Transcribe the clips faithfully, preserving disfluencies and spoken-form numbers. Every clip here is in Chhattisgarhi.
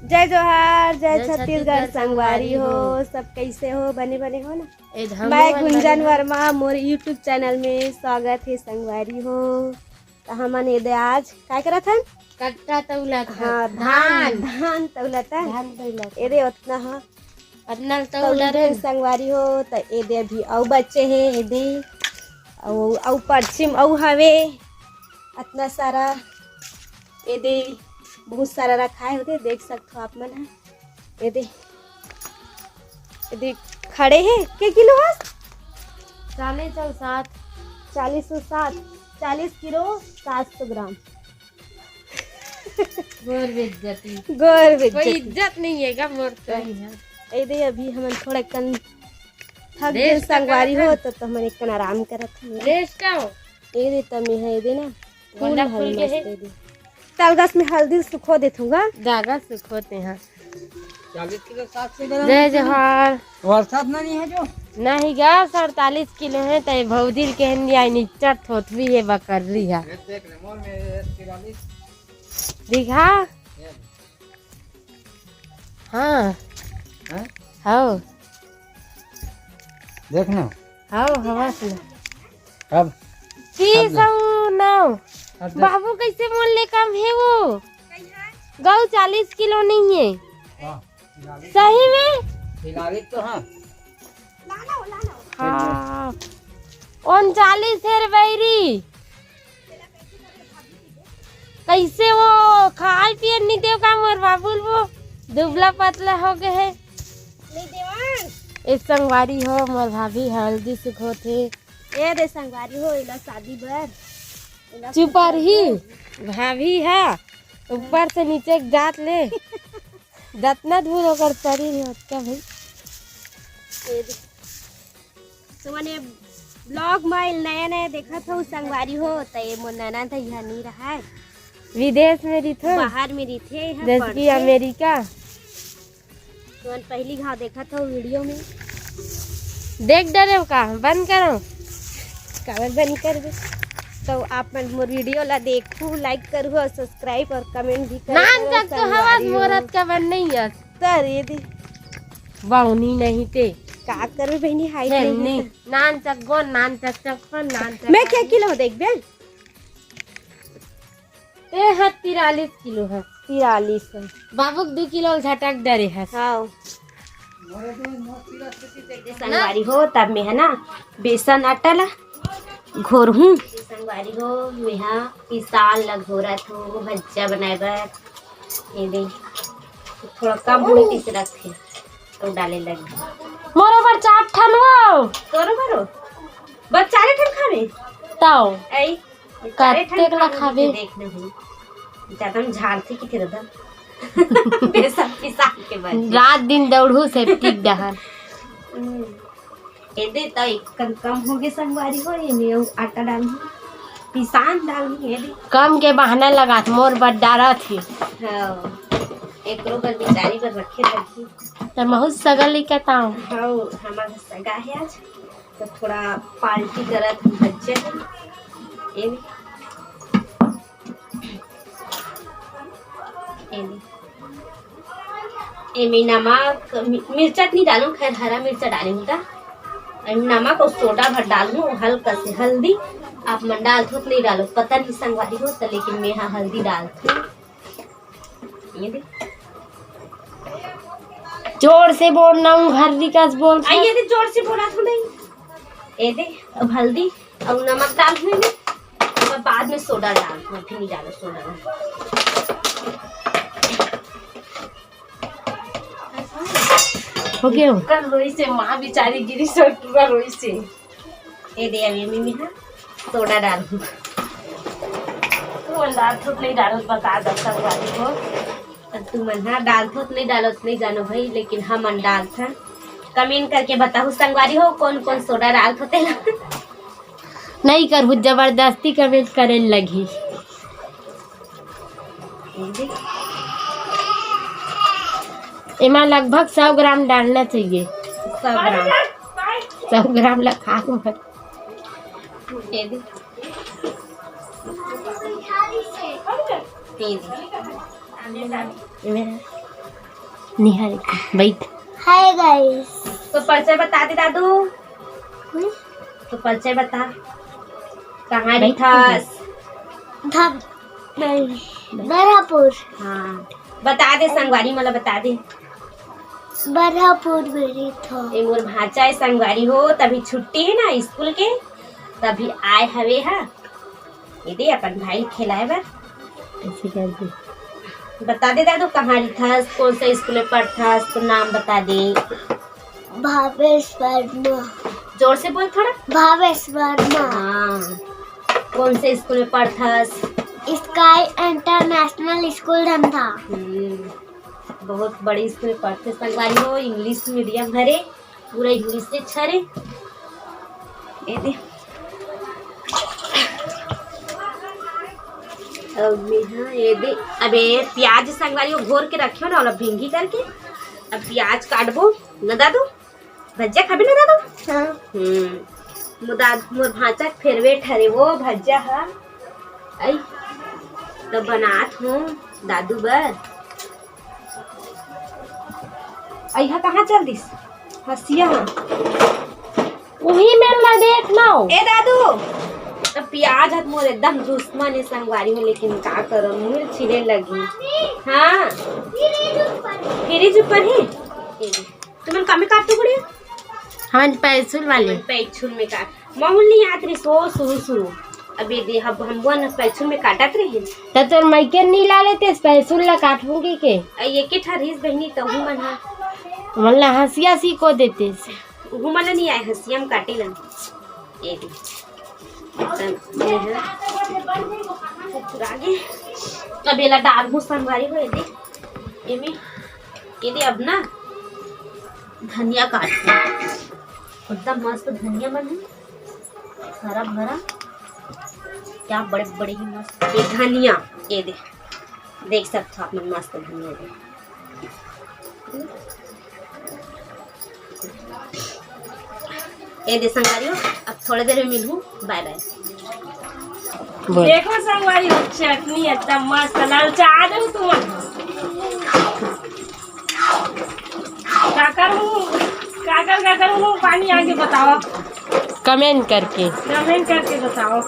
जय जोहार, जय जय छत्तीसगढ़ छत्तीसगढ़ संगवारी संगवारी हो। हो। सब कैसे हो? बने बने हो ना? ए, हमू मैं मन गुंजन बने हो। वर्मा, मोर YouTube चैनल में स्वागत है संगवारी हो। तो हमन एदे आज काय करत हन? कट्टा तौलत हन। हाँ, धान, धान। धान तौलत हन। धान तौलत। एदे ओतना हा। अतना ल तौल तौल डरे। संगवारी हो, त एदे अभी अउ बचे हे, एदे अउ, अउ परछिम अउ हवे, अतना सारा एदे बहुत सारा रखाए होते, देख सकथो आप मन ह। एदे, एदे खड़े हे, के किलो हस? चालीस अउ सात। चालीस अउ सात, चालीस किलो सात सौ ग्राम। घोर बेइज्जती। घोर कोई बेइज्जती। इज्जत नहीं है का मोर तो यहाँ। एदे अभी हमन थोड़ा कन थक रेस्ट गेन संगवारी करत हो, हन। तो, तो हमन एक कन आराम करत हन। रेस्ट का हो? एदे त में है, एदे ना, गोंदा फूल फूल हल के मस्त है। एदे। तलगस में हल्दी सुखो देथूंगा। धागा सुखोते हैं। चालीस किलो सात सौ ग्राम जय जोहार। बरसात ना नहीं है जो? नहीं गा, सड़तालीस किलो है, तय भौजी के हंदी आई निच्चर थोथवी है बकर्री है। ये देख ले, मोर में ये तिरालीस। दिखा। ये। हाँ। हैं? हाओ। देख ना। हाओ, हवा से ना। अब? तीस अब ना। अउ नौ। अब देख। बाबू, कैसे मोल ले कम है वो? गौ चालीस किलो नहीं है। हाँ। सही में? तिरालीस तो हाँ। हाँ। उनचालीस है रे बैरी। कैसे वो खाए पिए नहीं देव का मोर बाबू ल, वो दुबला पतला हो गए है। नहीं देवन। ए संगवारी हो, मोर भाभी हल्दी सुखोथे। एदे संगवारी हो, एला शादी बर। एला चुप रही, भाभी हा, ऊपर से नीचे जात ले। जतना धूल ओकर शरीर हे, ओतका भाई। एदे। तो मने vlog में नया नया देखत हो संगवारी हो, त ये मोर ननद ह, इहाँ नहीं रहा है। विदेश में रहिथे। बाहर में रहिथे, इहाँ जैसे कि पढ़थे। अमेरिका। तुमन पहली घाव देखत हो video में। देख डरे हो का? बंद करो। काबर बंद कर दे? तो आप मन मोर video ला देखू, like करू और subscribe और comment भी करू। नान तक तो हवा मोरत का बन नहीं है। तर ये दे। बाउनी नहीं ते। का करू बहनी, height है नहीं नहीं। है। नान चक गो, नान चक चक पर, नान चक मैं क्या किलो देख बे? ते हा तिरालीस किलो है। तिरालीस है। बाबू के दू किलो झटक डरे है। हाँ। संगवारी हो, तब में है ना बेसन आटा ला घोरहूँ। संगवारी हो, में हा पिसान ला घोरत हो भज्जा बनाए बर। ये दे, थोड़ा कम होने पीस रखे, तो डाले लगे। मोरो बर चार ठन वो। तोरो बरो? बस चारे ठन खावे? ताओ। ऐ, चारे ठन कतेक ला खावे, खावे? देख नहीं। ज्यादा हम झाड़ते की तेरे दा। बेसन पिसान के बन। रात दिन दौड़ू सेप्टिक डहर। हम्म। एदे त एक कन कम हो गे संगवारी हो, एमे अउ आटा डालहूँ, पिसान डालहूँ, एदे। कम के बहाना लगात, मोर बर डारत हे। हाँ, एकरो बर बिचारी बर रखे रखी। त महू सगा लेके ताऊँ। हाँ, हमार सगा है आज, तो थोड़ा पार्टी करत हम बच्चे हैं। एदे। एमे, एमे नमक, मि-, मिर्चा त नहीं डालूं, खैर हरा मिर्चा डाले हूँ ता। एमे नमक और सोडा भर डालूं, हल्का से हल्दी। आप मन डालथो त नहीं डालो, पता नहीं संगवारी हो त, लेकिन मैं हाँ हल्दी डालथों। ये दे। जोर से बोल ना हूँ, हर विकास बोल। आ, ये दे, जोर से बोला तू नहीं। ये दे, अब हल्दी। अउ नमक डालहूँ एमे, ओकर बाद में सोडा डालहूँ, अभी नहीं डालो सोडा। हो गया। कल रोई से माँ बिचारी गिरी से पूरा रोई से। ये दे अभी मम्मी हाँ सोडा डालहूँ। तू अंदाज छूट नहीं डालो, बता दस वाली को। अब तू मन हाँ डालथो त नहीं डालो त नहीं जानो भाई, लेकिन हमन डालथन। Comment करके बताहू संगवारी हो कौन कौन सोडा डालथो तेला। नहीं करहू, जबरदस्ती comment करे लगही। एमा लगभग सौ ग्राम डालना चाहिए। सौ ग्राम। सौ ग्राम ला खा। ये दे। ये दे। एमे निहारिका, बैठ। Hi guys. तो परिचय बता दे दादू। हम्म? तो परिचय बता, कहाँ बैठ रहिथस? धप-, नहीं, बरहपुर। हाँ, बता दे संगवारी, मोला बता दे। बरहपुर में रहिथों। ए मोर भांचा है संगवारी हो, तभी छुट्टी है ना स्कूल के, तभी आए हवे हा। ये दे अपन भाई खिलाए बर। ऐसे कर दे। बता दे दादू, कहाँ रहिथस, कौन सा स्कूल में पढ़थस, तो नाम बता दे। भावेश वर्मा। जोर से बोल थोड़ा। भावेश वर्मा। हाँ, कौन से स्कूल में पढ़थस? Sky international school Dhamdha. हम्म, बहुत बड़ी स्कूल में पढ़थे संगवारी हो, इंग्लिश मीडियम हरे, पूरा इंग्लिश से छरे। ये दे। अब मेहा, ये दे। अबे प्याज संगवारी हो घोर के रखियो ना, ओला भिंगी करके। अब प्याज काटबो ना दादू, भज्जा खाबे ना दादू? हाँ। हम्म, मोर दाद-, मोर भांचा के फेवरेट हरे वो भज्जा हा। आई, तो बनात हूँ दादू बर। अइहा कहाँ चल दिस? हसिया हा। उही मेर ला देख ना। ए दादू, त प्याज हत मोर एकदम दुश्मन है संगवारी हो, लेकिन का करम, मुहिल छिले लगी। हाँ, फ्रिज ऊपर है। तुमन का में काटते गुड़िया? हमन पैसुल वाले। पैसुल में काट। महुल नहीं आत रही सो शुरू शुरू। अब ये दे, अब हम वन पैसुल में काटत रही। त तोर मइके नी ला लेते, पैसुल ला काटूंगी के? आ, ये के ठा रहीस बहिनी, तहू मन हा। मन ला हंसिया सी को देते। उहू मन ला नहीं आए, हंसिया में काटे ला। ये दे। तब ये है। अब एला डालबो संगवारी हो, ये दे। एमे, ये दे अब ना धनिया काट। एकदम मस्त धनिया मन है, हरा भरा, क्या बड़े बड़े ही मस्त। ये धनिया, ये दे, देख सकते हो आप मन, मस्त धनिया दे। ये दे संगवारी हो, अब थोड़े देर में मिलहूँ, बाय बाय। बोल। देखो संगवारी हो, चटनी एकदम मस्त, ललचा दो तुम। काकर हूँ, काकर, काकर हूँ, पानी आगे बताओ। कमेंट करके। कमेंट करके बताओ।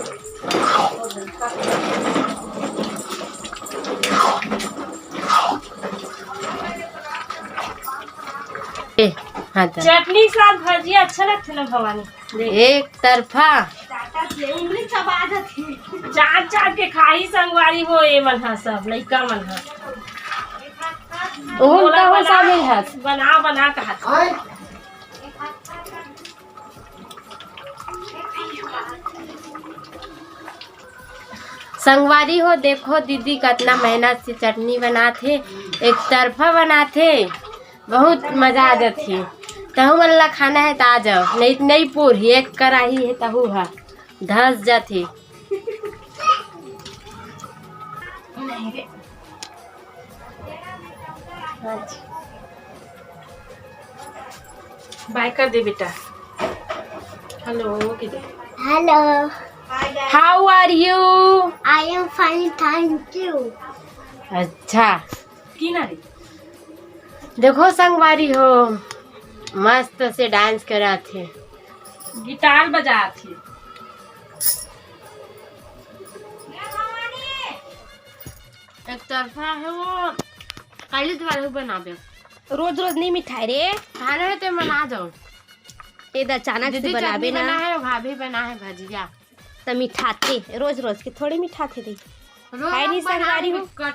ए, हाँ तो। चटनी के साथ भजिया अच्छा लगथे ना भवानी? देख। एक तरफा। चाट चाट के खाही संगवारी हो, ये मन हा सब, लइका मन हा। ओहू बोला, का हो बना, शामिल हस? बना, बना कहत। संगवारी हो, देखो दीदी कतना मेहनत से चटनी बनाथे, एक तरफा बनाथे, बहुत मजा आ जाथे। तहू मन ला खाना है त आ जाओ, नहीं त नहीं पूरही, एक कराही है तहू हा धस जाथे। बाय कर दे बेटा। हेलो के दे। Hello. How are you? I am fine, thank you. अच्छा। की ना रे? देखो संगवारी हो, मस्त से डांस कराथे। गिटार बजाथे। एक तरफा है वो, काली दुवार हो बनाबे। रोज रोज नहीं मिठाई रे। खाना है तो मना जाओ। ए दा अचानक से दीदी बनाबे चटनी ना। बना है, भाभी बना है भजिया। त मिठाथे, रोज रोज के थोड़े मिठाथे रे। रोज खाए नहीं बना संगवारी हो। बिस्कुट।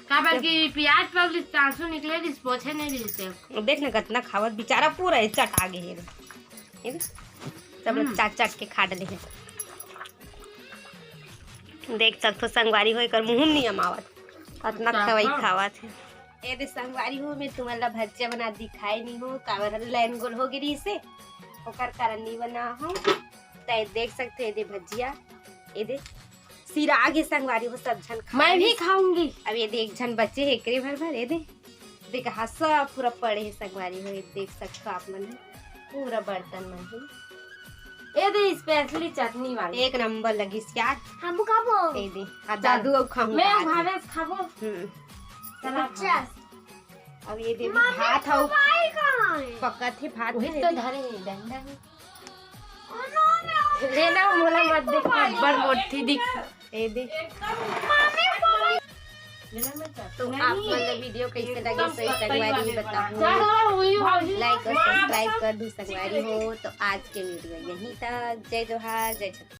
काबर कि प्याज पगली तांसू निकले दिस, पोछे नहीं दिस ते। देख ना कतना खावत बेचारा पूरा ये चटा गे हे रे। ये देख, सब लोग हम्म। चाट चाट के खा डले हे। देख सकथो संगवारी हो, एकर मुंह नहीं अमावत, अतना अच्छा, खवाई हाँ। खावत हे। ए दे संगवारी हो, मैं तुमन ला भजिया बना दिखाए नहीं हो, काबर लाइन गोल हो गिरी से, ओकर कारण नहीं बना हो। त देख सकथो, ए दे भजिया, ए दे सिरा गे संगवारी हो, सब झन खा मैं भी लेस। खाऊंगी। अब ये दे एक झन बचे हे, एकरे भर भर, ये दे। देख, हाँ, सब पूरा पड़े हे संगवारी हो, ये देख सकथो आप मन, पूरा बर्तन मन हे। ये दे specially चटनी वाली। एक नंबर लगिस यार। हम खाबो। ये दे, आ चल। दादू अब खाऊंगा मैं आज। भावेश खाबो। हम्म। चला अच्छा। खा। अब ये दे भात हौ। पकत हे भात। वही तो धरे हे डंडा में। लेना मोला मत दिखा, बड़ मोटी दिख। ए दे। तो आप मन ला वीडियो कैसे लगे, तो संगवारी बताओ। लाइक और सब्सक्राइब कर दू संगवारी हो। तो आज के वीडियो यहीं तक। जय जोहार, जय छत्तीसगढ़।